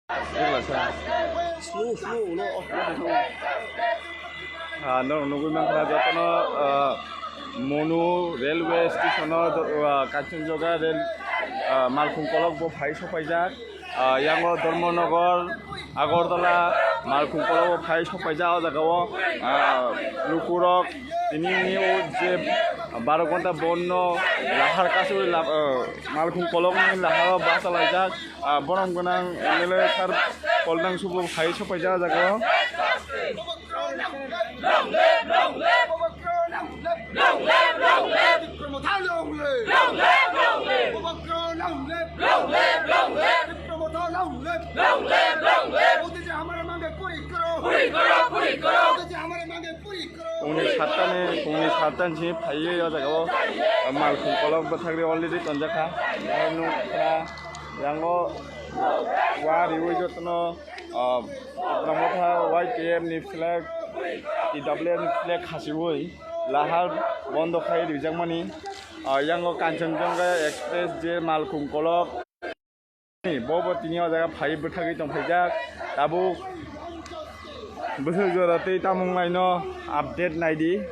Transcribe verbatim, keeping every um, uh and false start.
Slow, slow, no, off, off, off. Ah, no, nugui mankha jotono, ah, Monu railway station o jo-, ah, Kanchenjunga rail, ah, Malkhung kolok bo phai sopaijak. Ah, yango Dharmanagar, Agartala, Malkhung kolok bo phai sopaijak o jaga o. Ah, lukurok tini ni o je baro ghonta bondo lahar kasu la-, ah, Malkhung kolok ni lahar o basa laijak. Ah, borom gwnang M L A sir Polnang Subo phai sopaijak o jaga o. Pungni satta ni, pungni satta ni simi phaiwi o jaga o Malkhung kolok bwthagri already tonjakha. Aro nukha yango wa riwi jotono, ah, Tipra Motha Y T F ni flag, T W F ni flag khasiwi lahar bondo khai rijakmani. Ah, yango Kanchenjunga Express je Malkhung kolok. Bobo tini o jaga phai bwthagwi tongphaijak. Tabuk bwswk jora tei tamung laino update naidi.